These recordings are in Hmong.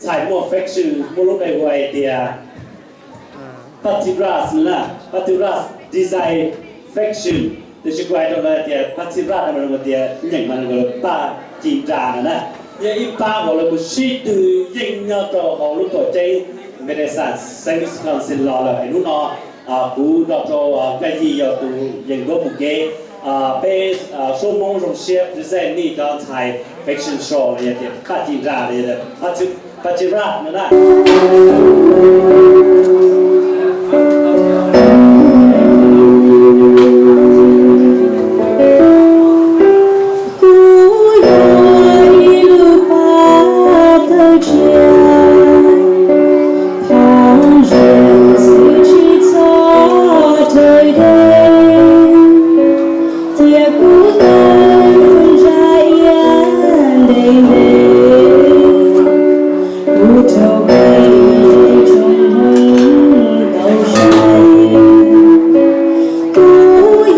Ntxhais muaj fashion, muaj lub npe hu hais tias Paj Tij Raj na, Paj Tij Raj Design Fashion. Tiam sis kuv hais rau lawv tias Paj Tij Raj no mas tias nyeem mas Paj Tij Raj no na. Yog ib pab uas lawv mus sib tw yeej nyob rau hauv lub tuam ceeb Madison, xeev Wisconsin los lawm es hnub no kuv nrog rau Nkaj Yig yog tus yees duab mus kev. Peb suab Hmoob zoo siab present nej cov ntxhais fashion show los yog tias Paj Tij Raj los yog tias Paj Tij Raj no na. Kuv yog ib lub pab tawg tsiaj, qhov ntseeg xwb tsis txhob raws deb, tiam kuv tawg ntsa iab ntev ntev, kuv raug kev tsoom hmoov tau saib. Kuv yog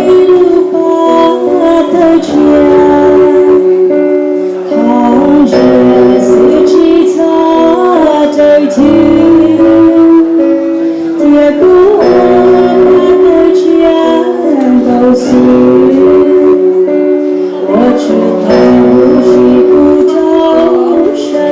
ib lub pab tawg tsiaj, qhov ntseeg xwb tsis txhob raws chwv, tiam kuv ua pab tawg tsiaj nkaus xwb, ua tsis tau lub siab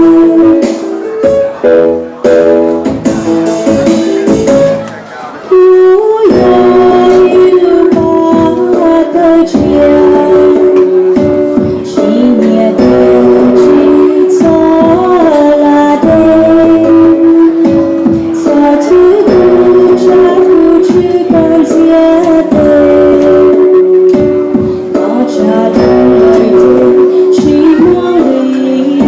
kuv rau sawv daws. Kuv yog ib lub pab tawg tsiaj, tsis nyiam tiag tsis txhob lam deb, txhob chwv kuv tshav kuv tswv koj ntxias tes, koj tshav dhau lawm tiag tsis muaj li lawm os.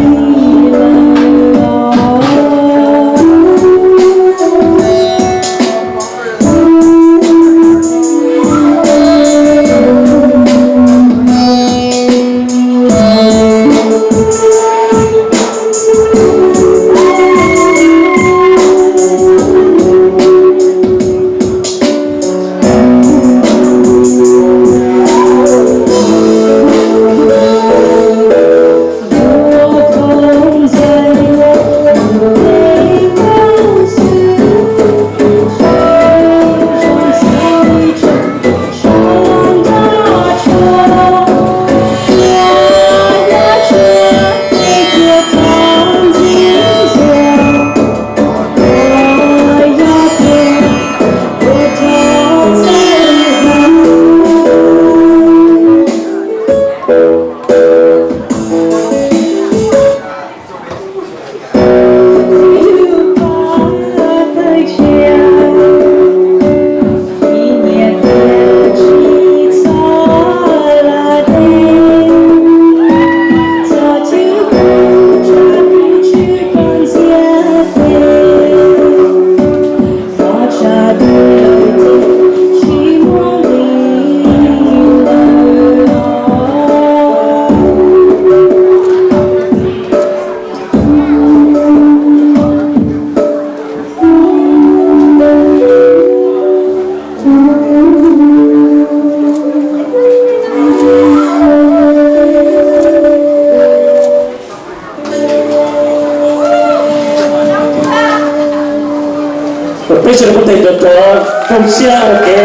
Peb sawv daws kuj tes rov rov zoo siab ua ke,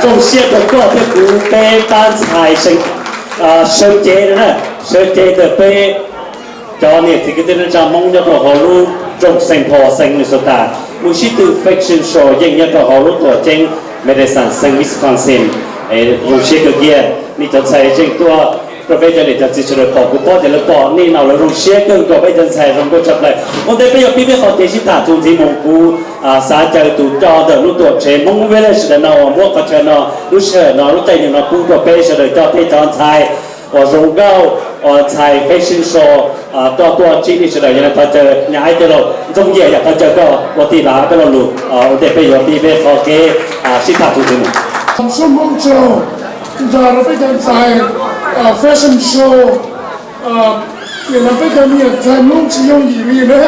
zoo siab rau koj thiab kuv peb pab ntxhais sawv cev na, sawv cev ntawm peb cov niam txiv kwv tij neej tsa Hmoob nyob rau hauv lub nroog Saint Paul, xeev Minnesota, mus sib tw fashion show yeej nyob rau hauv lub tuam ceeb Madison, xeev Wisconsin. Zoo siab kawg kiag nej cov ntxhais zeej tuaj rau peb cov niam cov txiv sawv daws pom, kuv paub tias lawv pom nej no lawv zoo siab kawg nkaus, peb cov ntxhais zoo nkauj tshaj plaws. Ua ntej peb yuav pib peb qhov kev sib tham txuas ntxiv mus, kuv xav caw tus coj ntawm lub tuam tsev Hmoob Village sawv daws no uas muab qhov chaw no, lub sij hawm no, lub caij nyoog no pub rau peb sawv daws coj peb cov ntxhais uas zoo nkauj Ua ntxhais fashion show, koj tuaj ntsib nej sawv daws yog thov caw Nyab Aib tij laug Ntxoov Yias yog thov caw koj ua tij laug peb lo lus ua ntej peb yuav pib peb qhov kev sib tham txuas ntxiv mus. Suab Hmoob Tsaug, nrog rau peb cov ntxhais fashion show, nim no peb cov me nyuam ntxhais Hmoob tsis yooj yim li na.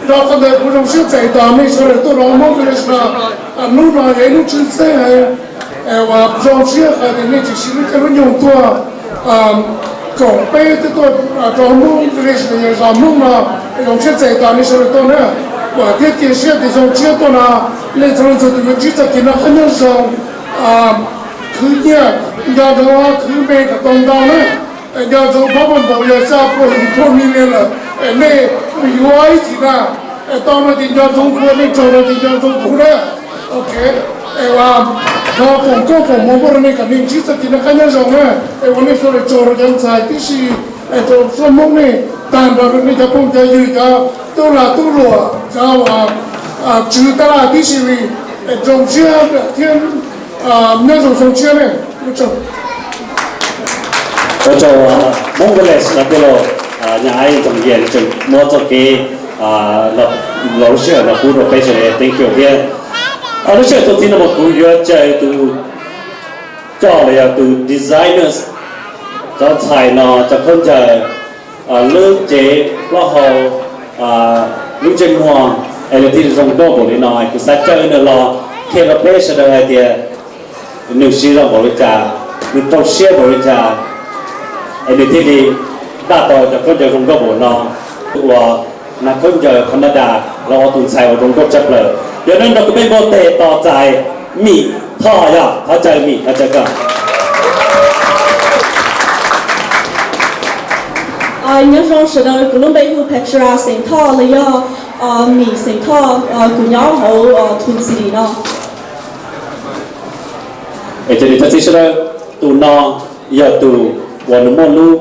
Rau qhov ntawd kuv zoo siab txais tos nej sawv daws tuaj rau Hmoob Village no. Hnub no yog ib hnub tshwj xeeb heev, uas zoo siab hais tias nej tseem siv lub caij lub nyoog tuaj koom peb thiab tuaj rau Hmoob Village los yog zos Hmoob no. Zoo siab txais tos nej sawv daws tuaj na. Vam thiab cia siab tias xyoo tshiab tuaj no nej txhua leej txhua tus yuav ntsib txoj kev noj qab nyob zoo, khwv nyiaj, nco ntsoov khwv me kom tau ntau na. Nco ntsoov pab pab npaum yog xya puas yim puas million lawm, nej yuav ib chim na. Tau no ces nco ntsoov kuv, nej raug no ces nco ntsoov kuv na. Ok, es ua, thov foom koob foom hmoov pub rau nej kom nej ntsib txoj kev noj qab nyob zoo na. Es ua nej sawv daws tsaug rau cov ntxhais tib si, rau Suab Hmoob nej, tag nrho rau nej cov phooj cov ywg, cov tub lag tub luam, cov tswv tab laj tib si li. Zoo siab thiab nyob zoo xyoo tshiab ne. Ua tsaug Hmoob Village los tij laug Nyab Aib Ntxoov Yias tseem muab txoj kev los lub sij hawm no pub rau peb sawv daws, thank you thiab. Lub sij hawm txuas ntxiv no mas kuv yuav caw tus coj los yog tus designers, cov ntxhais no cov khaub ncaws, lub cev plaub hau, lub ntsej muag, es nws thiaj li zoo nkauj npaum li no. Kuv xav caw nws los qhia rau peb sawv daws hais tias nws siv zog npaum li cas, nws rau siab npaum li cas, es nws thiaj li npaj tau cov khaub ncaws zoo nkauj npaum no, ua nag khaub ncaws qhov mab das los ua tus ntxhais uas zoo nkauj tshaj plaws. Yog li no kuv peb npau tes tos txais Mim Thoj, yog thov caw Mim, thov caw koj. Nyob zoo sawv daws, kuv lub npe hu Petra Xeem Thoj los yog Mim Xeem Thoj, kuv nyob hauv Twin City no. Es cov niam cov txiv sawv daws, tus no yog tus uas nws muaj lub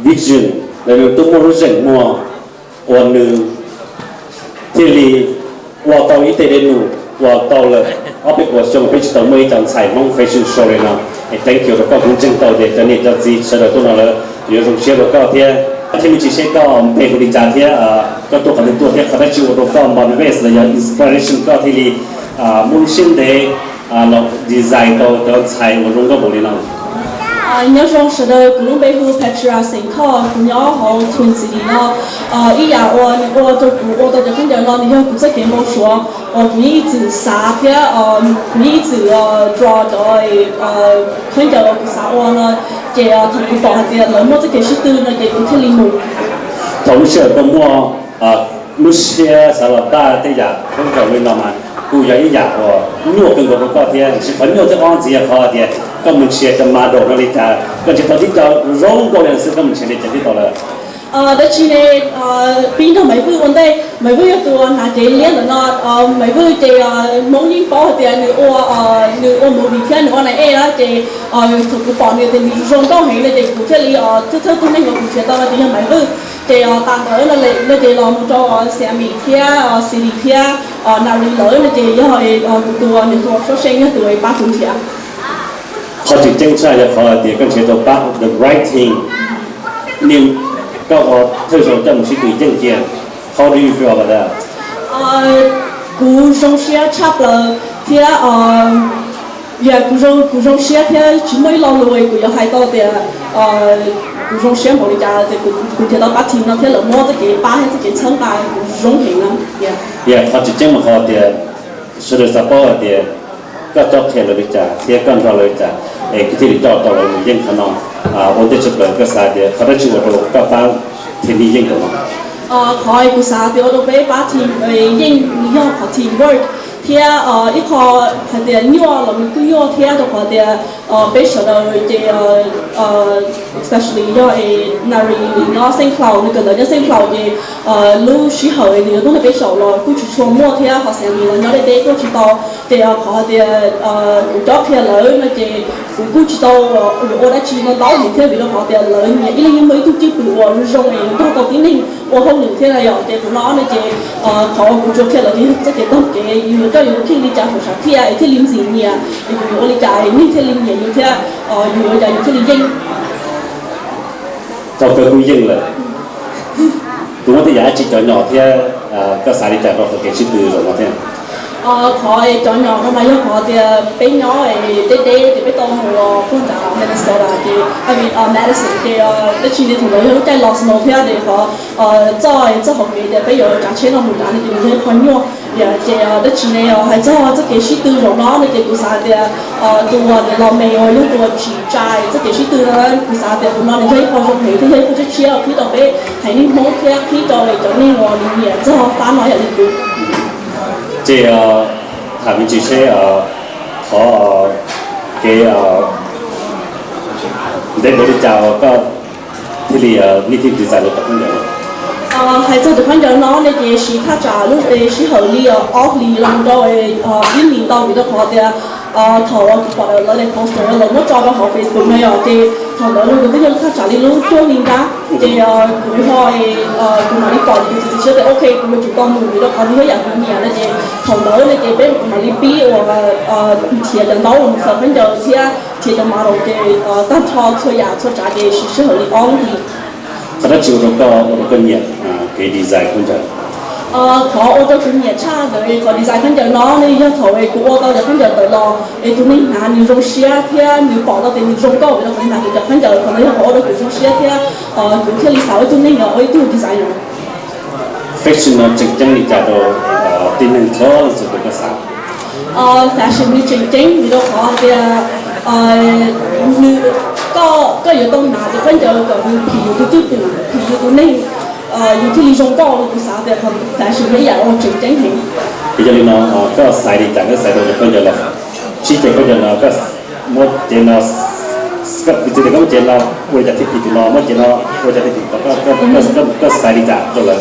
vision, los nws twb muaj lub zeem muag uas nws thiaj li ua tau ib teg dej num uas tau lawm ob peb puas xyoo peb tsis tau muaj ib co ntxhais Hmoob fashion show li no. Es thank you rau koj, kuv ntseeg tau tias cov niam cov txiv sawv daws tuaj no lawv yuav zoo siab rau koj thiab. Thiab me ntsis seb koj npe hu li cas thiab koj tuaj qhov twg tuaj thiab qhov dab tsi ua rau koj motivate los yog inspiration koj thiaj li muaj lub siab ntev los design tau cov ntxhais uas zoo nkauj npaum li no. Nyob zoo sawv daws, kuv lub npe hu Petra Xeem Thoj, kuv nyob hauv Twin City no. Ib yam uas nws ua rau kuv ua tau cov khaub ncaws no nws yog kuv txoj kev npau suav uas kuv yeej ib txwm xav thiab kuv yeej ib txwm draw cov khaub ncaws uas kuv xav ua no, ces thaum kuv pom hais tias lawv muaj txoj kev sib tw no ces kuv thiaj li mus. Thaum lub sij hawm koj muaj lub siab xav los npaj tej yam khaub ncaws li no mas kuj yog ib yam uas nyuaj kawg nkaus rau koj thiab. Tiam sis qhov nyuaj thiab qhov ntxiv yog qhov tias koj mus nrhiav cov model no li cas, koj nrhiav tau tib co zoo nkauj li no xwb, koj mus nrhiav li cas tib tau lawm? Dab tsi ne, pib nrog Maiv Vwj ua ntej. Maiv Vwj yog tus uas hnav cev liab ntawm no. Maiv Vwj ces Hmoob yeej paub hais tias nws ua, nws ua movie thiab nws ua nai ej na, ces thaum kuv pom nws tias nws zoo nkauj heev no ces kuv thiaj li thawj thawj tug neeg uas kuv nrhiav tau no ces yog Maiv Vwj. Ces tas ntawd no ces los mus rau Sammy thiab City thiab Nari lawv no ces yog kuv tus niam hluas Suab Xeeb yog tus pab kuv nrhiav. Qhov tseem ceeb tshaj yog qhov tias koj nrhiav tau pab the right team, nej, koj ua thawj zaug coj mus sib tw yeej kiag. How do you feel about that? Kuv zoo siab tshaj plaws thiab, yog kuv zoo, kuv zoo siab thiab tsis muaj ib lo lus kuv yuav hais tau tias kuv zoo siab npaum li cas tias kuv nrhiav tau pab team no thiab lawv muab txoj kev pab thiab txoj kev txhawb nqa kuv zoo heev no. Yog qhov tseem ceeb mas qhov tias sawv daws xav paub hais tias koj cob qhia lawv li cas thiab koj nrog lawv li cas es koj thiaj li coj tau lawv mus yeej qhov no. Ua ntej tshaj plaws koj xav tias qhov dab tsi ua rau koj pab team nej yeej tau no? Qhov kuv xav tias ua rau peb pab team yeej yog qhov team work thiab ib qho hais tias nyuaj los nws kuj nyuaj thiab rau qhov tias peb sawv daws ces especially yog Nari nyob Xeem Hlau, nws kawm ntawv nyob Xeem Hlau ces lub sij hawm nws yuav tuaj nrog peb xyaum los kuj tsis tshua muaj thiab ho Sammy los nyob deb deb tuaj tsis tau. Ces qhov tias kuv cob qhia lawv no ces kuv kuj tsis tau yuav ua dab tsi no ntau heev thiab vim rau qhov tias lawv nyias ib leeg yeej muaj ib tug cwj pwm uas zoo zoo es nrog tau tib neeg ua hauj lwm thiab na yom. Ces qhov no ne ces qhov kuv tsuas qhia lawv tias yog txoj kev taug kev, yus yuav coj yus tus kheej li cas saum sam thiaj es thiaj li ntxim nyiam, es yus yuav ua li cas es neeg thiaj li nyiam yus thiab yus yuav ua cas yus thiaj li yeej. Tau kawg kuj yeej lawm. Kuv muab tej yam dab tsi cov nyom thiab koj xav li cas rau qhov kev sib tw zaum no thiab? Qhov cov nyom no mas yog qhov tias peb nyob deb deb ces peb tau mus puag nram Minnesota ces, I mean, Madison ces dab tsi ne thaum ntawd yog lub caij los snow thiab ces qhov txoj txoj hauv kev tias peb yuav tsav tsheb no mus nrad no ces nws yog ib qho nyuaj. Ces dab tsi ne hais txog txoj kev sib tw zaum no no ces kuv xav tias tus uas niam los me uas yog tus uas tsim tsa txoj kev sib tw no, kuv xav tias tus no nws yog ib qho zoo heev thiab yog ib qho tshiab tshiab qhib rau peb haiv neeg Hmoob thiab qhib rau cov neeg uas nws nyiam txog fab no yam li kuv. Ces tham me ntsis seb qhov kev ntev npaum li cas uas koj thiaj li nej thiaj design tau cov khaub ncaws no? Hais txog cov khaub ncaws no ne ces siv thaj tsam lub sij hawm li ob hlis los rau ib hlis ntau vim rau qhov tias thaum uas kuv pom lawv daim poster lawv muab tso rau hauv Facebook no yom, ces thaum ntawd kuv twb yog thaj tsam li lub cuaj hli nrab ces kuv ho kuv mam li pom ces kuv txiav txim siab tias ok kuv yuav tsum tau mus vim rau qhov nws yog yam kuv nyiam no ces thaum ntawd ne ces peb kuv mam li pib uas nrhiav cov ntaub uas mus xaws khaub ncaws thiab nrhiav cov model ces tag nrho txhua yam txhua tsav ces siv sij hawm li ob hlis. Qhov dab tsi ua rau koj ua rau koj nyiam kev design khaub ncaws? Qhov ua rau kuv nyiam tshaj ntawd qhov design khaub ncaws no ne yog thaum kuv ua tau cov khaub ncaws ntawd los es tus neeg hnav nws zoo siab thiab nws pom tau tias nws zoo nkauj vim rau qhov nws hnav kuv cov khaub ncaws, qhov ntawd yog qhov ua rau kuv zoo siab thiab kuv thiaj li xav ua ib tug neeg ua ib tug designer. Fashion no tseem ceeb li cas rau tib neeg txhua leej txhua tus koj xav? Fashion nws tseem ceeb vim rau qhov tias nws, koj, koj yuav tau hnav cov khaub ncaws kom nws phim yus tus cwj pwm, phim yus tus neeg, yus thiaj li zoo nkauj. Kuv xav tias qhov fashion yog ib yam uas tseem ceeb heev. Yog li no koj xaiv li cas, koj xaiv tau cov khaub ncaws los sib ceg khaub ncaws no, koj muab cev no, piv txwv tias koj muab cev no ua li cas thiaj phim tus no, muab cev no ua li cas thiaj phim tus no, koj xaiv li cas rau lawv?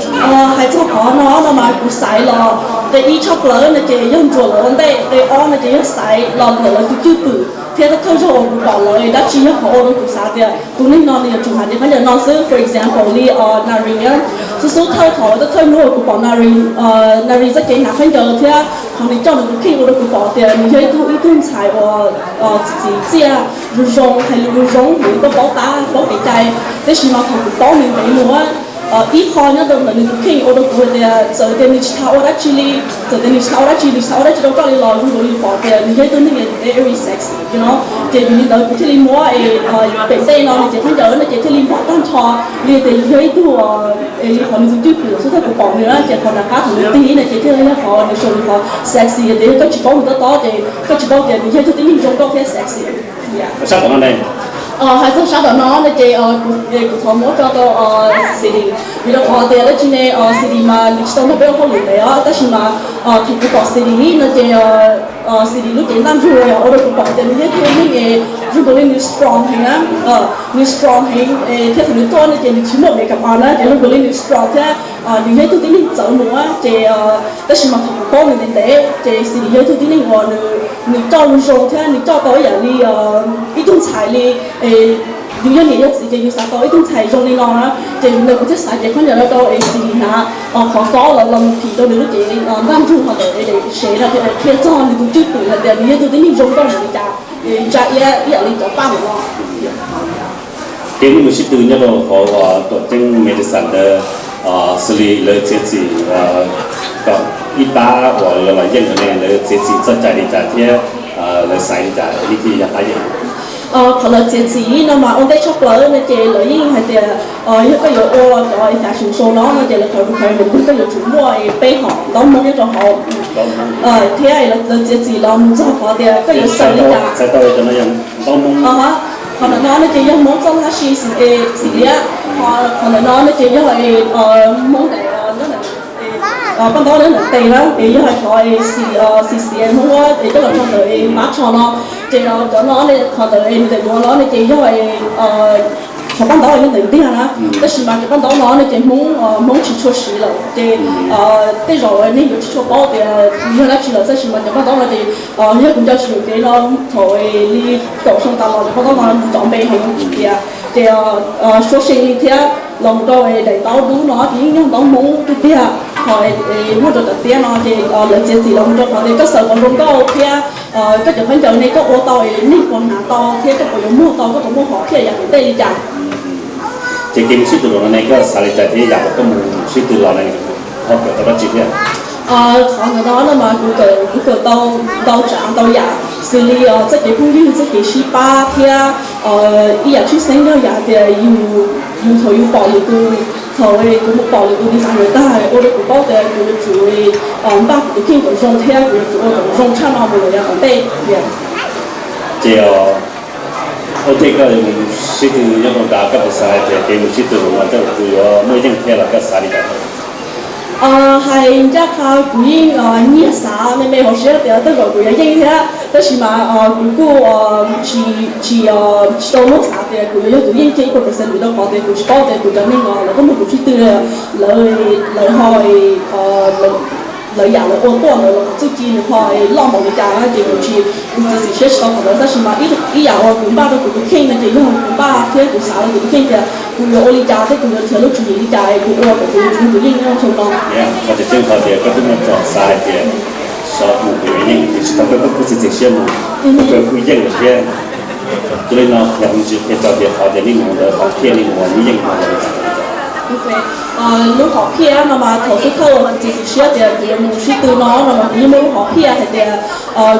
Hais txog qhov no no mas kuv xaiv los, ib tshaj plaws no ces yog ntsuas lawv ua ntej, qe ob no ces yog xaiv los ntawm lawv tus cwj pwm thiab thawj zaug uas kuv pom lawv dab tsi yog qhov ua rau kuv xav tias tus neeg no nws yuav tsum hnav cov khaub ncaws no xwb. For example li Nari, xub xub thawj thaum thawj hnub uas kuv pom Nari, Nari txoj kev hnav khaub ncaws thiab qhov nws coj nws tus kheej ua rau kuv pom tias nws yog ib tug, ib tug ntxhais uas txiv txiaj, zoo zoo, hais lus zoo zoo, nws kuj paub tab paub kev cai. Tiam sis mas thaum kuv paub nws ntev mus, ib qho nyob rau ntawm nws tus kheej ua rau kuv hais tias txawm tias nws tsis tas ua dab tsi li, txawm tias nws tsis tas ua dab tsi, nws tsis tas ua dab tsi rau koj li los zoo nkaus li pom tias nws yog ib tug neeg very sexy, you know. Ces vim li ntawd kuv thiaj li muab es pem tej no nws cev khaub ncaws no ces thiaj li npog tag nrho li tias yus yog ib tug es li qhov nws tus cwj pwm xub thawj kuv pom nws na, ces qhov nram qab thaum nws tig no ces thiaj li yog qhov nws show nws qhov sexy, tias yog koj tsis paub nws tob tob ces koj tsis paub tias nws yog ib tug tib neeg zoo nkauj thiab sexy. Sab tom no ne? Hais txog sab tom no no ces kuv thov muab tso rau City, vim rau qhov tias dab tsi ne, City mas nws tsis tau nrog peb ua hauj lwm ntev os, tab sis mas thaum kuv pom City no ces City lub cev ntaj ntsug ua rau kuv pom tias nws yog ib tug neeg zoo nkaus li nws strong heev na, nws strong heev thiab thaum nws tuaj no ces nws tsis muaj makeup on na ces zoo nkaus li nws strong thiab nws yog ib tug tib neeg txawv mus ces, tab sis mas thaum kuv paub nws ntev ntev ces City yog ib tug tib neeg uas nws coj lus zoo thiab nws coj tau ib yam li ib tug ntxhais li, yus yog niam yog txiv ces yus xav tau ib tug ntxhais zoo li no na, ces vim ntawd kuv thiaj xav cev khaub ncaws no rau es City hnav, qhov kob los los phim rau nws lub cev ntaj ntsug ho ntawm es daim sev no thiaj qhia txog nws tus cwj pwm hais tias nws yog ib tug tib neeg zoo nkauj npaum li cas, ntsa iab ib yam li cov paj ntawm no. Kev nej mus sib tw nyob rau hauv tuam ceeb Madison ntawd, xws li lawv txiav txim kom ib pab uas lawv los yeej ntawd ne, lawv txiav txim txoj cai li cas thiab lawv xaiv li cas nej thiaj yog qab yeej? Qhov lawv txiav txim no mas ua ntej tshaj plaws no ces lawv yeej hais tias yog koj yuav ua cov fashion show no no ces lawv qhov requirement yog koj yuav tsum muaj peb hom ntaub Hmoob nyob rau hauv thiab lawv txiav txim los mus txog qhov tias koj yuav xaws li cas. Qhov ntawm no no ces yog Hmoob txoj hab si xim liab, qhov ntawm no no ces yog Hmoob daim paj ntaub nyob ntawm tes na, es yog hais cov xim xim Hmoob ua es coj los rau ntawm mab tsho no, ces cov no qhov ntawd nws daim duav no no ces yog qhov paj ntaub nyob ntawm ntiag na, tab sis mas cov paj ntaub no no ces Hmoob, Hmoob tsis tshua siv lawm ces tej zaum nej yuav tsis tshua paub tias yog dab tsi lawm, tab sis mas cov paj ntaub no ces yog kuv nco tsis yuam kev no thaum li kaum xyoo tas los cov paj ntaub no mus cov npe heev tias Ces suab seej li thiab los mus rau daim ntaub dub no ces yeej yog ntaub Hmoob tiag tiag. Ho muaj rau tom tiab no ces lawv txiav txim los mus rau qhov tias koj xaws qhov zoo nkauj thiab koj cov khaub ncaws ne koj ua tau es neeg puas hnav tau thiab koj puas yuav muag tau, koj puas muaj hom phiaj yam tom ntej li cas. Ces kev mus sib tw los no ne koj xav li cas thiab yam uas koj mus sib tw los ne ho kawm tau dab tsi thiab? Qhov ntawm no no mas kuv kawm, kuv kawm tau ntau tsav ntau yam xws li txoj kev phooj ywg, txoj kev sib pab thiab ib yam tshwj xeeb yog yam tias yus, yus thaum yus pom lwm tus, thaum kuv mus pom lwm tus designer tag ua rau kuv paub tias kuv yuav tsum npaj kuv tus kheej kom zoo thiab kuv yuav tsum ua kom zoo tshaj no mus lawm yav tom ntej. Ces ua ntej koj mus sib tw nyob rau nrad koj puas xav hais tias kev mus sib tw los no koj yuav muaj yeej thiab los koj xav li cas? Hais ncaj qha kuv yeej nyiag xav me me hauv siab tias tej zaum kuv yuav yeej thiab, tab sis mas kuv kuj tsis, tsis, tsis tau muab xav tias kuv yuav yog tus yeej kiag ib puas percent vim rau qhov tias kuv tsis paub tias kuv cov neeg uas lawv tuaj muab kuv sib tw, lawv, lawv ho, lawv yam lawv ua tuaj ntawd los txuj ci nws ho loj npaum li cas na ces kuv tsis, kuv txiav txim siab tsis tau qhov ntawd. Tab sis mas ib, ib yam uas kuv npaj rau kuv tus kheej no ces yog kuv npaj thiab kuv xav rau kuv tus kheej tias kuv yuav ua li cas thiab kuv yuav nrhiav lub tswv yim li cas es kuv ua kom kuv tus kheej nyob zoo no. Qhov tseem ceeb qhov tias koj twb muaj txoj xav hais tias xyov mus kuv yuav yeej tiam sis thaum koj kuj txiav txim siab mus, koj kuj yeej lawm thiab. Yog li no qhia me ntsis qhia txog tias qhov tias nej mus ntawd hom phiaj nej mus ua nej yeej ua li cas? Lub hom phiaj no mas thaum xub thawj uas kuv txiav txim siab tias kuv yuav mus sib tw no no mas kuv yeej muaj lub hom phiaj hais tias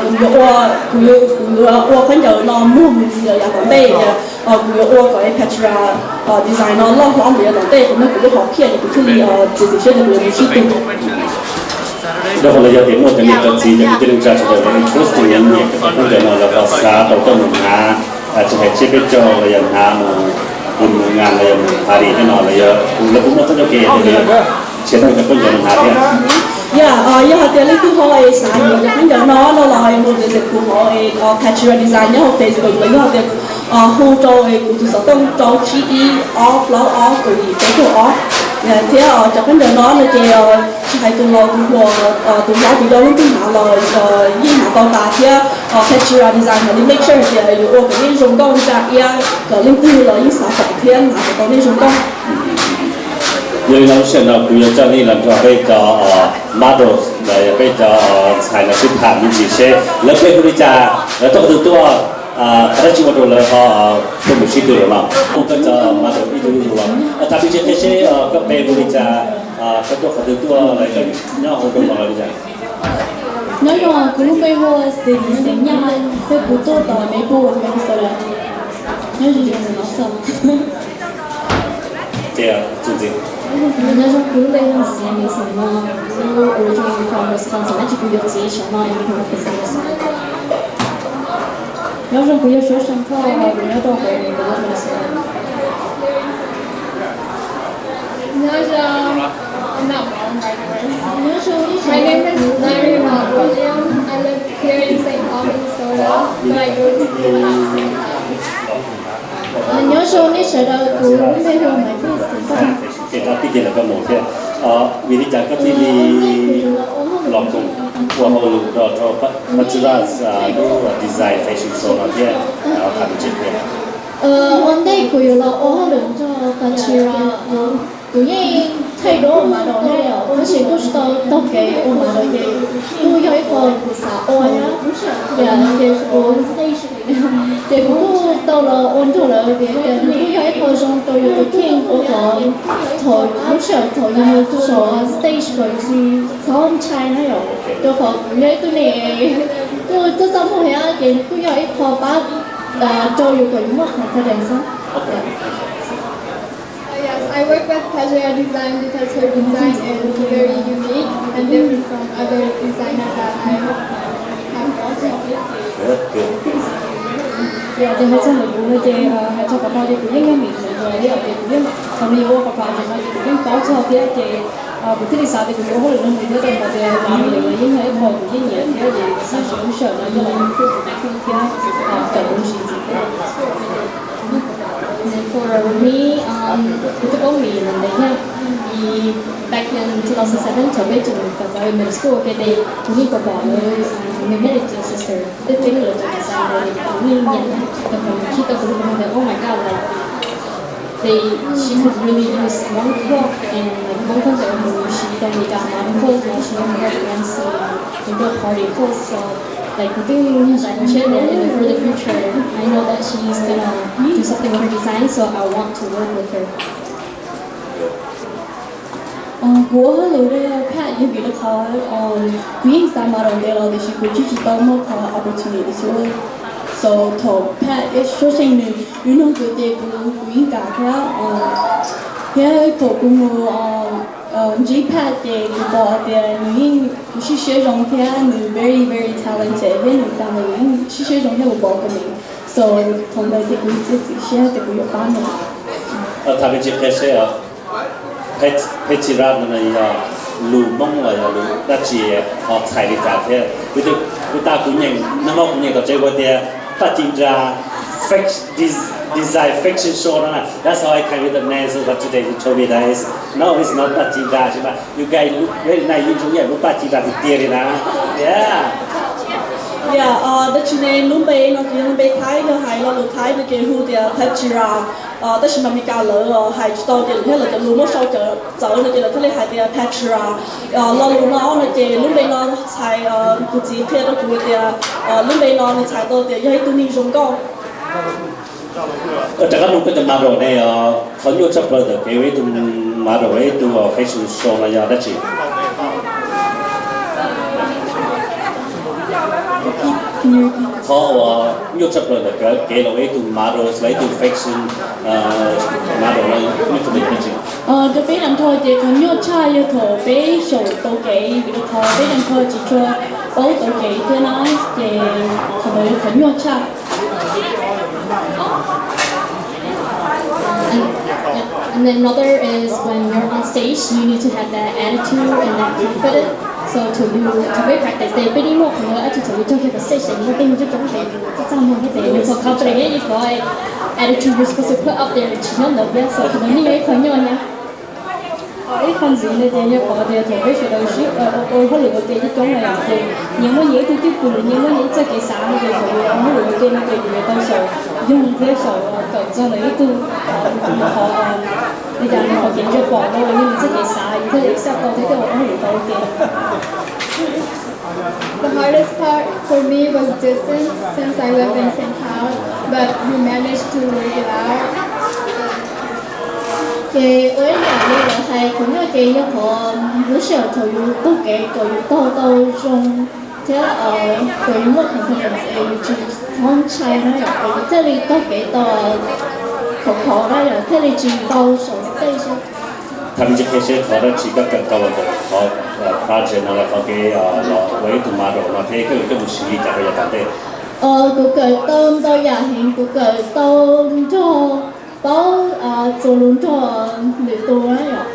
kuv yuav ua, kuv yuav, kuv yuav ua khaub ncaws no muag mus ntxiv lawm yav tom ntej tias kuv yuav ua kom Pachira design no loj hlob mus yav tom ntej, qhov no kuv lub hom phiaj ces kuv thiaj li txiav txim siab tias kuv yuav mus sib tw. Rau qhov los yog tias muaj cov niam cov txiv cov kwv tij neej tsa sawv daws lawv interesting, lawv nyiam koj cov khaub ncaws no lawv ho xav tau koj mus hnav, tsis hais tsiab peb caug los yog hnav mus, mus ngas los yog mus party tej no los yog lawv kuj muaj txoj coj kev tias lawv yuav nrhiav tau cov khaub ncaws no hnav thiab. Yog, yog hais tias leej twg ho es xav yuav cov khaub ncaws no no los mus visit kuv hauv Pachira Design nyob hauv Facebook los yog tias hu rau kuv tus xov tooj rau tsib ib ob plaub ob kaum yim peb kaum ob. Thiab cov khaub ncaws no no ces tsis hais tus laus tus hluas, tus hlob tus yau leej twg hnav los yeej hnav tau tas thiab Pachira Design mam li make sure tias yuav ua kom yeej zoo nkauj ntsa iab kom leej twg los yeej xav pom thiab hnav kom tau yeej zoo nkauj. Yog li no lub sij hawm no kuv yuav coj nej los nrog peb cov models los yog peb cov ntxhais no sib tham me ntsis seb lawv pe hu li cas, lawv tuaj qhov twg tuaj, qhov dab tsi ua rau lawv ho tuaj mus sib tw lawm no. Koj cov model ib tug ib tug los tham me ntsis qhia seb koj pe hu li cas, koj tuaj qhov twg tuaj los koj nyob hauv nroog no los li cas? Nyob zoo, kuv lub npe hu ua Xev Lis Xeem Nyaj, thiab kuv tuaj tom Maple, Minnesota. Nyob zoo, nyob zoo, kuv lub npe hu Xev Lis Xeem No, kuv originally from Wisconsin, tab sis kuv yuav txiv saum no, nyob zoo, kuv yog Suav Seem Thoj, kuv nyob rau hauv Minnesota. Nyob zoo, I'm not wrong, by the way. My name is Naomi William. I live here in Saint Paul, Minnesota, but I go to school at Saint Paul. Nyob zoo nej sawv daws, kuv lub npe hu Maiv Pis Xeem Thoj. Ces tau tib ce lawm koj mus thiab, vim li cas koj thiaj li los koom ua hauj lwm nrog rau Pachira lub design fashion show no thiab, tham me ntsis thiab. Ua ntej kuv yuav los ua hauj lwm nrog Pachira, kuv yeej thaij duab ua model na, tab sis kuj tsis tau taug kev ua model ces kuj yog ib qho kuv xav ua thiab. Ces kuv, ces kuv kuj tau los ua nrog lawv vim tias nws kuj yog ib qho zoo rau yus tus kheej ua kom thaum lub sij hawm thaum yus mus saum stage kom yus tsis txhob ntshai na yom, rau qhov kuv yog ib tug neeg kuj txaj txaj muag thiab ces nws kuj yog ib qho pab rau yus kom yus muaj confidence xwb. Uh, yes, I work with Pajaya Design because her design is very unique and different from other designer that I have worked with. Ces hais txog ntawm kuv no ces hais txog qhov no ces kuv yeej yog mim ntawm ntawd thiab ces kuv yeej, thaum nws yuav ua qhov project no ces kuv yeej paub txog thiab ces kuv thiaj li xav tias kuv yuav ua hauj lwm no mus thiab rau qhov tias kuv yeej yog ib qho kuv yeej nyiam thiab ces kuv xav tias lub sij hawm no yog los mus kuj kuv thiab cov kuv ntsis ntxiv thiab. For me, um, kuv twb paub Mim los ntev thiab. Back in two thousand seven thaum peb tseem kawm middle school ua ke ces kuv yeej pom pom lawv, nws thiab nws cov sister twb twb lawv cov design ntawd kuv yeej nyiam thiab, thaum kuv khij tau kuv lub ntawd, oh my god, like, They, she could really use Hmong cloth and like Hmong culture, and she don't need that modern clothes, now she don't have fancy and go party clothes. So like kuv twb nyob sab kuv ntshai tias in the, for the future, I know that she's gonna do something with her design, so I want to work with her. Kuv ua hauj lwm rau Pat yog vim rau qhov kuv yeej xav model ntev los tiam sis kuv tsis tsis tau muaj qhov opportunity xwb. So thaum Pat ib suab xeej nws, nws nug kuv ces kuv, kuv yeej kam thiab. Thiab thaum kuv mus ntsib Pat ces kuv pom tias nws yeej, kuv siab siab zoo thiab nws very very talented thiab nws family yeej siab siab zoo thiab welcoming. So thaum ntawd ces kuv txiav txim siab tias kuv yuav pab nws. Tham me ntsis qhia seb, Petira no yog lus Hmoob los yog lus dab tsi, ho txhais li cas thiab? Kuv, kuv tas kuv nyeem, nag hmo kuv nyeem tom tsev kuv tias Paj Ci Nra design fashion show no, that's how I came with the name, so but today you told me that it's, no, it's not Paj Ci Nra, you guys look very nice, yeej zoo ib yam lub Paj Ci Nra tiag tiag li na. Yeah. Yeah, dab tsi ne, lub npe no ces yog lub npe Thaib, yog hais lo lus Thaib no ces hu tias Petira. Tab sis mas Meskas lawv hais tsis tau ces lawv thiaj, lawv cov lus muab sau txawv no ces lawv thiaj li hais tias Petira. Lo lus no no ces lub npe no txhais, kuv txiv qhia rau kuv tias lub npe no nws txhais tau tias yog ib tug neeg zoo nkauj. Rov qab nug koj cov model ne, qhov nyuaj tshaj plaws ntawm kev ua ib tug model, ua ib tug fashion show no yog dab tsi? Qhov uas nyuaj tshaj plaws ntawm kev los ua ib tug model, los ib tug fashion model no nyuaj tshaj plaws yog dab tsi? Rau peb tag nrho ces qhov nyuaj tshaj yog thaum peb xyaum tau kev, vim rau qhov peb tag nrho tsis tshua paub tau kev thiab na, ces qhov ntawd yog qhov nyuaj tshaj. And, and then another is when you're on stage, you need to have that attitude and that confidence. So to do, to be practice, they pretty much know actually to do to get the stage and nothing to jump in. It's not more than you feel confident in your attitude you're supposed to put up there. It's not the best, so the new way for you, yeah. Ib qho ntxiv no ces yog qhov tias thaum peb sawv daws sib ua hauj lwm ua ke coob coob no yom, ces nyias muaj nyias ib tug cwj pwm, nyias muaj nyias ib txoj kev xav no ces thaum yus ua hauj lwm ua ke no ces yus yuav tau xyaum yoog thiab xyaum kawm txog ntawm ib tug qhov, li cas nws qhov kev ntsia pom no los yog nws txoj kev xav, yus thiaj li xyaum tau thiab thiaj ua hauj lwm tau ua ke. The hardest part for me was distance since I live in Saint Cloud, but we managed to work it out. Ces ua ib yam li lawv hais, qhov nyuaj ces yog qhov lub sij hawm thaum yus taug kev kom yus taug tau zoo thiab kom yus muaj confidence es yus tsis txhob ntshai na yom, kom yus thiaj li taug kev tau khov kho na yom, thiaj li tsis tau saum stage. Tham me ntsis qhia seb qhov dab tsi koj kawm tau los ntawm qhov project no los qhov kev los ua ib tug model no thiab koj yuav coj mus siv li cas rau yav tom ntej? Kuv kawm tau ntau yam heev, kuv kawm tau nrog paub txuas lus nrog lwm tus na yom,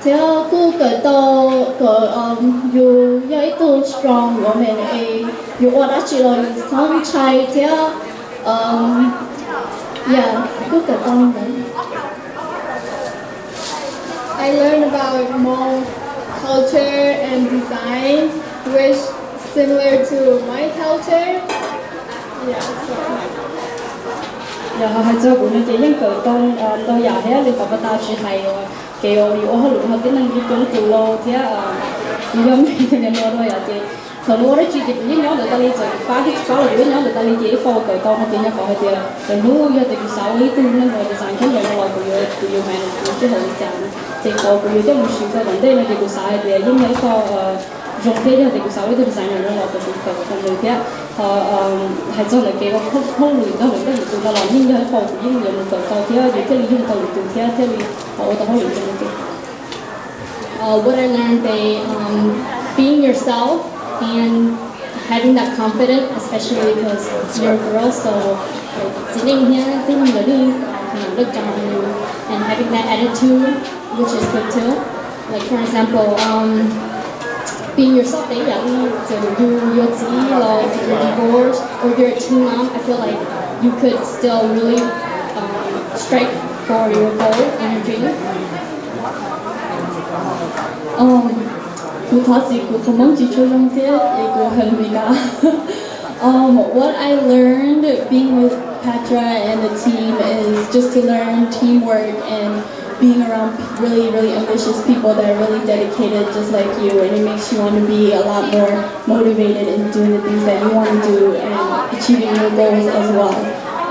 thiab kuj kawm tau kom yus yog ib tug strong woman es yus ua dab tsi los yus txhob ntshai thiab, yam kuj kawm tau ntawd. I learned about Hmong culture and design, which similar to my culture. Yeah, so. Yog hais txog kuv no ces yeej kawm tau ntau yam thiab li qhov pas tas tsis hais kev uas yus ua hauj lwm nrog tib neeg coob coob tus lauj thiab yus yog me tus niam hluas no yom ces thaum nws ua dab tsi ces kuv yeej nyob ntawd tas li, txawm fab thiab tsis fab los kuv yeej nyob ntawd tas li ces ib qho uas kawm tau no ces yog qhov hais tias lwm hnub yog tias kuv xav ua ib tug neeg uas design kheeb ncaws no los kuv yuav, kuv yuav manage kuv sij hawm li cas no ces qhov kuv yuav coj mus siv rau tom ntej no ces kuv xav hais tias yeej yog ib qho zoo thiab yog tias kuv xav ua ib tug designer no los kuv kawm tau nws thiab. Ho hais txog ntawm kev ua hauj lwm nrog lwm leej lwm tus no los yeej yog ib qho kuv yeej yuav mus kawm tau thiab yus thiaj li yoog tau lwm tus thiab thiaj li ua tau hauj lwm zoo ua ke. Uh, what I learned, they, um, being yourself and having that confidence, especially because you're a girl, so like, txiv neej thiab tib neeg lawv yeej, uh, look down on you, and having that attitude, which is good too. Like for example, um, being yourself, they, yeah, so you, your txiv, like if you're divorced or you're a teen mom, I feel like you could still really, um, strive for your goal and your dream. Kuv thov txim kuv qhov Hmoob tsis tshua zoo thiab es kuv hais Meskas. Um, what I learned being with Petra and the team is Just to learn teamwork and being around really, really ambitious people that are really dedicated just like you, and it makes you want to be a lot more motivated in doing the things that you want to do and achieving your goals as well.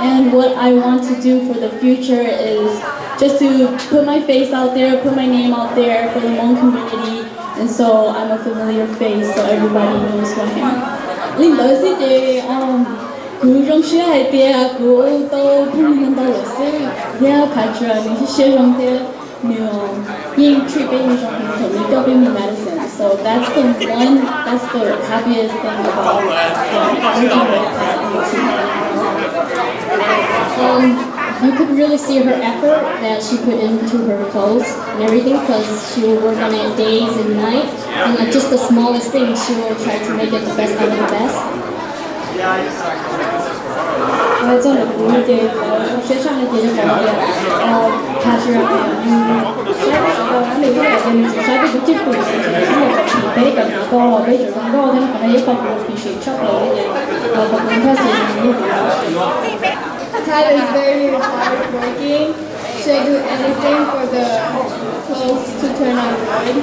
And what I want to do for the future is just to put my face out there, put my name out there for the Hmong community, and so I'm a familiar face, so everybody knows who I am. Li ntawd xwb ces kuv zoo siab hais tias kuv tau phooj ywg ntau lawm xwb, thiab Patrick nws siab zoo thiab nws yeej treat peb zoo heev thaum nws coj peb mus Madison. So that's the one, that's the happiest thing about working with Pat and the team. Um, you could really see her effort that she put into her clothes and everything because she will work on it days and night. And like just the smallest thing, she will try to make it the best out of the best. Txog ntawm kuv ces qhov zoo siab tshaj no ces yog qhov tias Patrick nws saib peb sawv daws na, nws ib yam tias nws tseem saib peb tus cwj pwm, nws tseem saib peb cov hnav tau los peb tseem zoo nkauj thiab no, qhov no yog ib qho kuv appreciate tshaj plaws li ces qhov kuv impress ces yog nws. Pat is very hardworking. She'll do anything for the clothes to turn out good.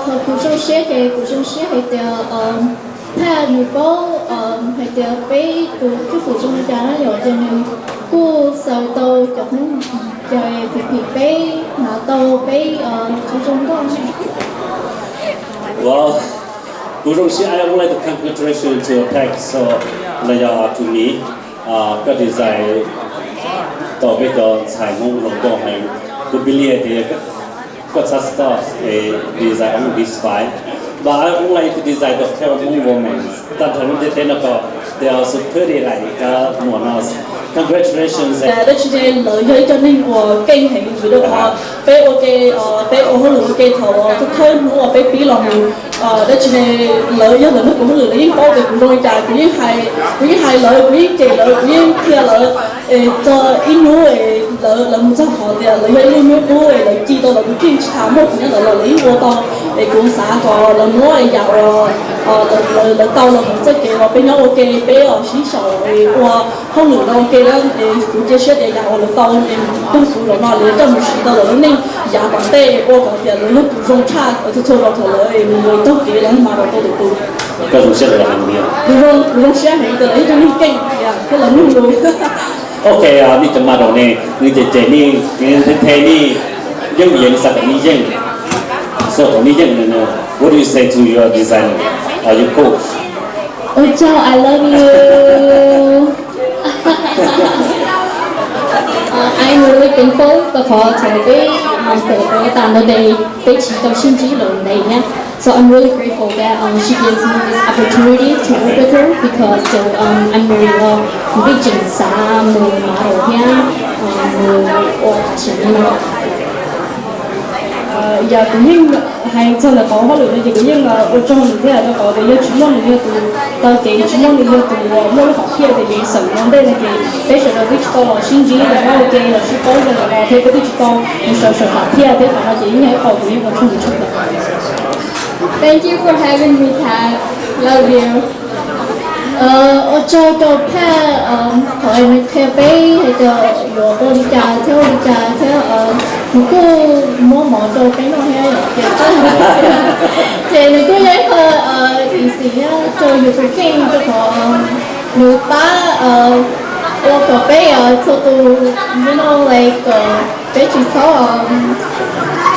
Qhov kuv zoo siab ces kuv zoo siab hais tias Pat nws paub hais tias peb tus cwj pwm zoo li cas na yom, ces nws kuj xaws tau cov qhov chaw phim phim peb, hnav tau peb tsis zoo nkauj. Wow, kuv zoo siab, I would like to congratulate to Pat, so, los yog to me, koj design tau peb cov ntxhais Hmoob zoo nkauj heev. Kuv believe tias koj txhob stop design only this five, but I would like to design the Hmong women. Tag nrho lub ntiaj teb no kom they are so pretty like ka muam no. Congratulations. Dab tsi ne, lawv yog ib co neeg uas keej heev vim rau qhov peb ua ke, peb ua hauj lwm ua ke thaum thawj hnub uas peb pib los mus, dab tsi ne, lawv yog lawv nrog kuv hauj lwm lawv yeej paub tias kuv zoo li cas, kuv yeej hais, kuv yeej hais lawv, kuv yeej cem lawv, kuv yeej qhia lawv. Txog ib hnub lawv, lawv mus txog qhov tias lawv yog ib lub nyuj qub es lawv ci tau lawv tus kheej tsis tas muaj kuv nyob ntawd los lawv yeej ua tau. Es kuv xav kom lawv muab yam uas lawv tau los mus txoj kev uas peb nyob ua ke, peb sib sau ua hauj lwm no ua ke na, es kuv cia siab tias yam uas lawv tau es nrog kuv zaum no lawv coj mus siv tau lawv lub neej yav tom ntej ua kom tias lawv yog tus zoo tshaj txhua txhua zaus thaum lawv mus taug kev lawv mas rau tau lwm tus. Koj zoo siab rau lawv heev li. Kuv zoo siab heev tias lawv yog ib tug neeg keej thiab lawv mloog lus. Ok, nej cov model ne, nej cem cem nej, nej the nej, yeej vim nej xav kom nej yeej, xav kom nej yeej, what do you say to your designer, your coach? Ua tsaug, I love you. I'm really thankful rau qhov thaum peb tawm tas ntawd ces peb tsis tau sib ntsib lawm ntev thiab. So I'm really grateful that um, she gave me this opportunity to work with her because um, I'm very young, kuv twb tseem xav mus model thiab mus ua fashion no. Yog kuv yeej hais txog ntawm qhov hauj lwm no ces kuv yeej ua tsaug nws thiab rau qhov tias yog tsis muaj nws yog tus taw kev, tsis muaj nws yog tus uas muaj lub hom phiaj tias yuav xeem ua ntej no ces peb sawv daws twb tsis tau los sib ntsib los ua ke los sib paub zoo li no thiab peb twb tsis tau mus sawv sawv tham thiab thiab qhov no ces yeej yog ib qho kuv yeej ua tsaug nws tshaj plaws. Thank you for having me, Pat. Love you. Ua tsaug rau Pat, qhov nws qhia peb hais tias yuav ua li cas thiab ua li cas thiab nws kuj muab mov rau peb noj thiab ces, ces nws kuj yog ib qho easy thiab rau yus tus kheej rau qhov nws pab ua kom peb txhua tus, you know, like, peb tsis txhob,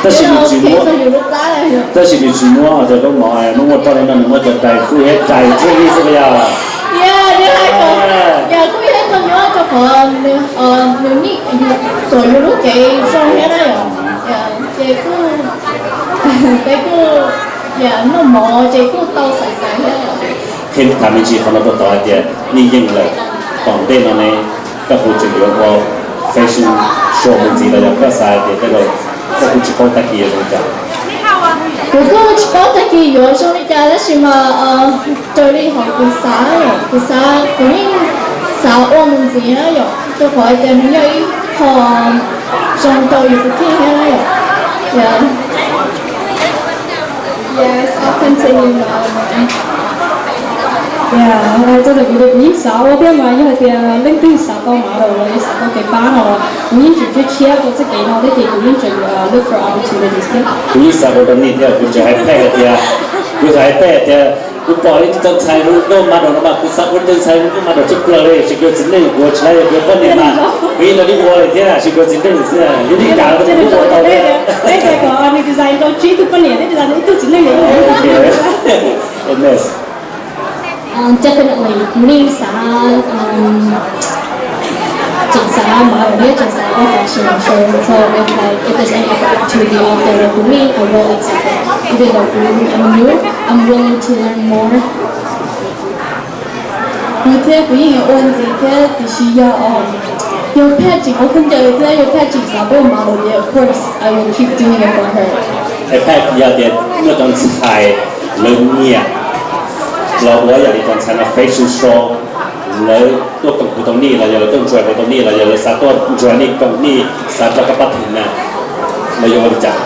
tab sis nws tsis muab, tab sis nws tsis muab cov zaub mov, nws muab rau li no, nws muab cov dry food thiab dry drink xwb yog. Yog kuj yog ib qho nyuaj rau qhov nws, nws nim kom yus lub cev zoo thiab na yom, ces kuj, peb kuj noj mov ces kuj tau xaiv xaiv thiab. Qhia tham me ntsis qhov no rau tod hais tias nej yeej lawm, tom ntej no ne koj puas tseem yuav ua fashion show mus ntxiv los yog koj xav hais tias tej zaum koj kuj tsis paub tag kis yuav zoo li cas? Kuv kuj tsis paub tag kis yuav zoo li cas tab sis mas raws li hauv kuv xav, kuv xav, kuv yeej xav ua mus ntxiv na yom, rau qhov hais tias nws yog ib qho zoo rau yus tus kheej thiab na yom. Yeah. Yes, I'll continue my Txog ntawm kuv tias kuv yeej xav ua thiab mas yog hais tias leej twg xav tau model los yog xav tau kev pab no los kuv yeej tseem tshiab tshiab rau txoj kev no thiab ces kuv yeej tseem look for opportunities thiab. Kuv yeej xav ua rau nej thiab kuv tseem hais pheej hais tias, kuv tseem hais pheej hais tias kuv pom ib tug ntxhais hu ua model no mas kuv xav ua ib tug ntxhais hu ua model tshaj plaws li, tsis kawg txiv neej kuv tsis laib yog kuv poj niam mas kuv yeej nrog nej ua li thiab tsis kawg txiv neej xwb, yog nej kam kuv ua tau thiab. Design rau tsib tug poj niam thiab design ib tug txiv neej. Um, definitely, kuv yeej xav, um, tseem xav model thiab tseem xav ua fashion show. So if, like, if there's any opportunity out there for me, I will accept it. Even though I'm new, I'm willing to learn more. Kuv thiab kuv yeej yuav ua ntxiv thiab tiam sis yog, um, yog Paj tseem ua khaub ncaws thiab yog Paj tseem xav pab model ces of course I will keep doing it for her. Es Paj yog tias muaj cov ntxhais lawv nyiam los ua yam li cov ntxhais no fashion show, lawv tuaj koom kuv tau nej los yog lawv tuaj ntsuas kuv tau nej los yog lawv xav tuaj ntsuas nej koom nej xav rau koj pab theem na, lawv yuav ua li cas?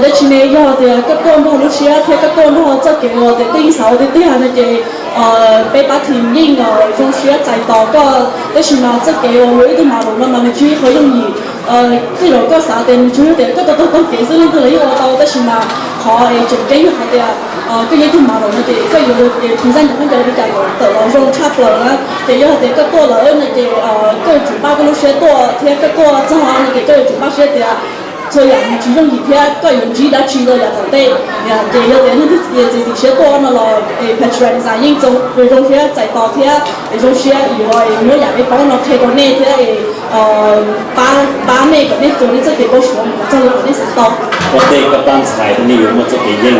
Dab tsi ne, yog tias koj tuaj nrog lub siab thiab koj tuaj nrog txoj kev uas tias koj yeej xav ua tiag tiag no ces peb pab theem yeej zoo siab txais tos koj. Tab sis mas txoj kev uas ua ib tug model no mas nws tsis yog qhov yooj yim. Tej zaum koj xav tias nws tsuas yog tias koj tau taug taug kev xwb leej twg los yeej ua tau, tab sis mas qhov es tseem ceeb yog hais tias koj yog ib tug model no ces koj yuav present cov khaub ncaws li cas kom tawm los zoo tshaj plaws na. Ces yog hais tias koj tuaj lawm no ces koj yuav tsum npaj koj lub siab tuaj thiab koj tuaj txog no ces koj yuav tsum npaj siab tias txhua yam nws tsis yooj yim thiab koj yuav ntsib dab tsi rau yav tom ntej. Ces yog tias leej twg txiav txim siab tuaj no los Patriarch Design yeej zoo siab txais tos thiab zoo siab yuav muab yam peb paub no qhia rau nej thiab pab nej kom nej txuas nej txoj kev npau suav mus kom txog li kom nej xav tau. Ua ntej koj pab ntxhais nej yuav muaj txoj kev yeej,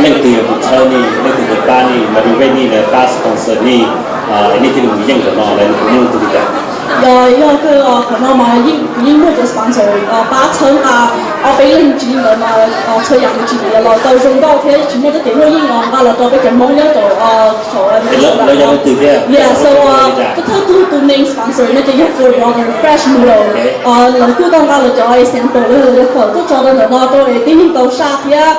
leej twg yuav mus txhawb nej, leej twg yuav pab nej, motivate nej, lawv pab sponsor nej, nej thiaj li mus yeej ntawm no, lawv puas muaj leej twg li cas? Yog, yog kawg, qhov no mas yeej, kuv yeej muaj cov sponsor pab txhawb nqa ob peb leeg tsis li ntawd mas txhua yam nws tsis nyiam los tau zoo nkauj thiab tsis muaj txoj kev muaj yeej nqa los rau peb cov Hmoob nyob rau saum Lawv yog leej twg thiab? Yeah, so koj thawj tug tus main sponsor no ces yog Four Brother Fresh Noodle. Lawv kuj tau nqa lawv cov sample los yog lawv cov fawm tuaj tso rau ntawm no rau es tib neeg tau saj thiab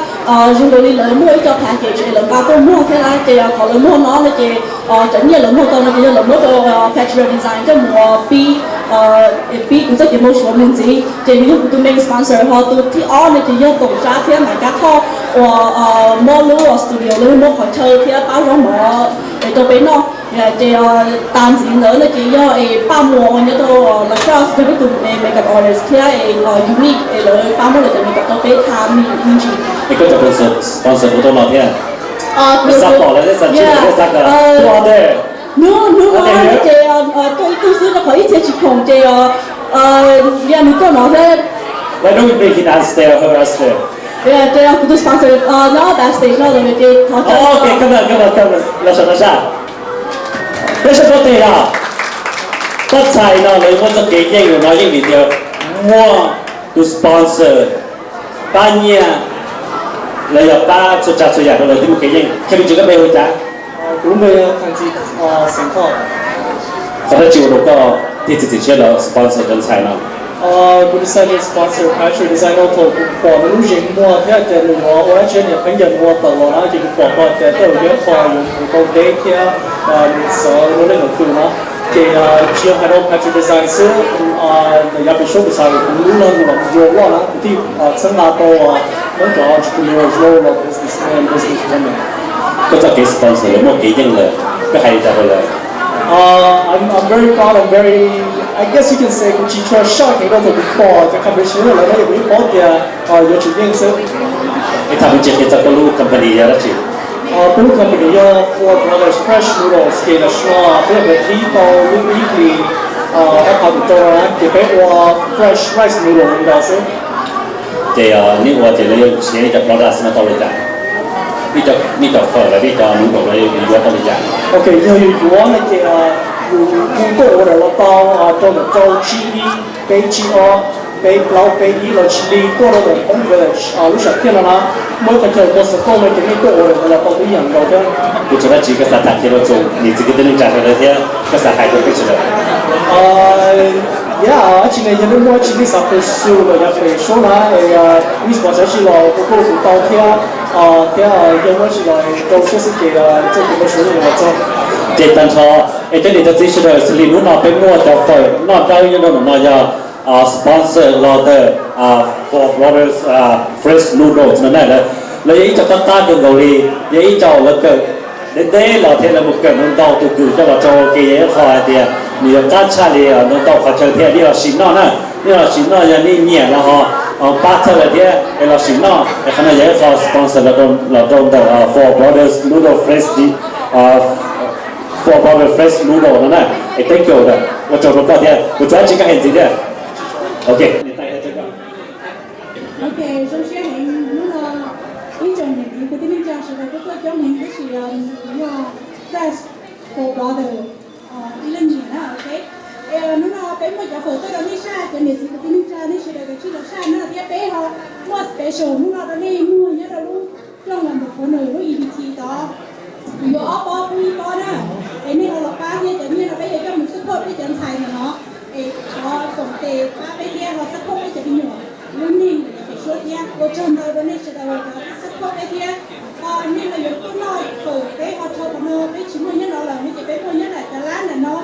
zoo nkaus li lawv muaj ib co package es lawv nqa tuaj muag thiab na, ces qhov lawv muag no no ces cov nyiaj lawv muag tau no ces yog lawv muab rau Patriarch Design coj mus pib, pib kuv txoj kev npau suav mus ntxiv. Ces nws yog kuv tus main sponsor, ho tus thib ob no ces yog Toom Sab thiab Maiv Kab Thoj uas muab lub studio los yog muab qhov chaw thiab pab zaub mov es rau peb noj. Ces tas ntxiv ntawd no ces yog es Paj Muas uas nyob rau La Crosse yog peb tus makeup artist thiab es Unique es lawv pab muab lawv cov makeup rau peb tha me ntsis. Es koj cov sponsor puas tau los thiab? Xav pom lawv thiab xav ntsib lawv thiab xav kom tuaj thiab. Hnub no ces tuaj ib tug xwb rau qhov ib txhia tsis khoom ces yog nws tuaj no thiab. Why don't we bring him downstairs or her upstairs? Ces kuv tus sponsor nyob backstage no ces thov. Ok, come on, come on, come on, los saum no sab. Peb sab pab tes os. Pab txhais no lawv muaj txoj kev yeej no yeej vim tias muaj tus sponsor pab nyiaj, lawv yog pab txhua tsav txhua yam rau lawv thiaj muaj kev yeej. Qhia me ntsis koj npe hu cas? Kuv lub npe yog Thaj Txi Xeev Thoj. Qhov dab tsi ua rau koj thiaj txiav txim siab los sponsor cov ntxhais no? Kuv decided sponsor Patriarch Design no thaum kuv pom nws lub zeem muag thiab tias nws yuav ua dab tsi niam pheej yog nws ua tawm los na, ces kuv pom hais tias tej zaum yog ib qho yuav mus tau deb thiab nws txawv lub neej lub tus na. Ces tsis yog hais rau Patriarch Design xwb, ntawm yav pem suab kuv xav kuv lub neej los mus ua vlog na, kuv thiaj txhawb nqa tau Hmoob cov entrepreneurs los businessmen, businesswomen. Koj txoj kev sponsor lawv muaj kev yeej lawm, koj hais li cas rau lawv? I'm, I'm very proud, I'm very, I guess you can say kuv tsis tshua saj heev rau thaum kuv pom cov competition lawm na, yog kuv yeej paub tias yuav tsum yeej xwb. Ib thaj me ntsis qhia txog koj lub company yog dab tsi? Kuv lub company yog Four Brothers Fresh Noodles, ces tam sim no peb yog mus thib tau lub ib hlis ob phav kuv rau na, ces peb ua fresh rice noodle li ntawd xwb. Ces nej ua ces lawv yuav siv nej cov product no tau li cas? Nej cov fawm los nej cov noodle no yuav tau li cas? Ok, yog yus yuav no ces yus hu tuaj order los tau rau ntawm rau tsib ib, peb tsib ob, peb plaub peb ib los sis li tuaj rau ntawm Hmoob Village lub sam thiaj no na, muaj ib qhov chaw ua xov tooj no ces nej tuaj order los tau ib yam nkaus thiab. Kuv tsuas dab tsi koj xav tham qhia rau tsoom niam txiv kwv tij neej tsa sawv daws thiab koj xav hais rau peb sawv daws? Yog dab tsi ne, yog nej muaj dab tsi nej xav qhia xwb los yog qhia suab na, es ib sponsor dab tsi los kuj kuj tau thiab, thiab yog muaj dab tsi los rau siab xwb ces txoj kev ua suab no los txog. Ces tag nrho es cov niam cov txiv sawv daws, xws li hnub no peb muaj cov fawm noj dawb nyob rau ntawm no yog sponsor los ntawm Four Brothers Fresh Noodles no na. Lawv yog ib co qab qab kawg nkaus li, yog ib co lawv kawm deb deb los thiab lawv mus kawm ntau ntau tus kws coj los rau ua ke, yog ib qho hais tias nws yuav qab tshaj li ntau ntau qhov chaw thiab. Nej los sim noj na, nej los sim noj, yog nej nyiam los ho pab txhawb lawv thiab es los sim noj. Es qhov no yog ib qho sponsor los rau ntawm Four Brothers Noodle Fresh, Four Brothers Fresh Noodle no na. Es thank you, ua tsaug rau koj thiab, kuv tsuas dab tsi koj hais ntxiv thiab. Ok. Ok, zoo siab heev hnub no ib tsoom niam txiv kwv tij neej tsa sawv daws kuj tuaj coob heev tab sis kuv yog Fresh Four Brothers ib leej niam na, ok. Hnub no peb muaj cov fawm tuaj rau nej saj, cov niam txiv kwv tij neej tsa nej sawv daws kav tsij los saj na, thiab peb ho muaj special hnub no rau nej muag nyob rau lub rooj los ntawm qhov nws lub E B T tod. Kuv yuav ob pob pub ib pob na, es nej ho los pab thiab, cov nyiaj no peb yuav coj mus support peb cov ntxhais ntawm no, es thov koom tes pab peb thiab ho support peb cov me nyuam lub neej ntawm cov fawm suab thiab. Ua tsaug ntau rau nej sawv daws uas support peb thiab. Nej los yuav tuaj noj fawm peb ho rau qhov no peb tsis muaj nyob no lawm ne, ces peb muaj nyob ntawm cov lab ntawm no,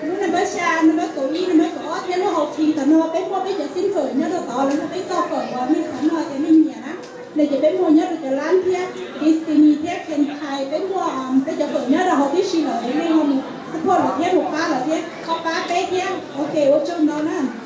lub number xya, number kaum ib, number kaum ob thiab lub hauv khi ntawm no peb muaj peb cov xib fawm nyob rau tod, los muaj peb txoj fawm uas nej xav noj ces nej nyiam na. Li ces peb muaj nyob rau cov lab thiab, Destiny thiab Kenthai, peb muaj peb cov fawm nyob rau hauv tib si lawm, nej ho mus support lawm thiab mus pab lawm thiab, ho pab peb thiab. Ok, ua tsaug ntau na.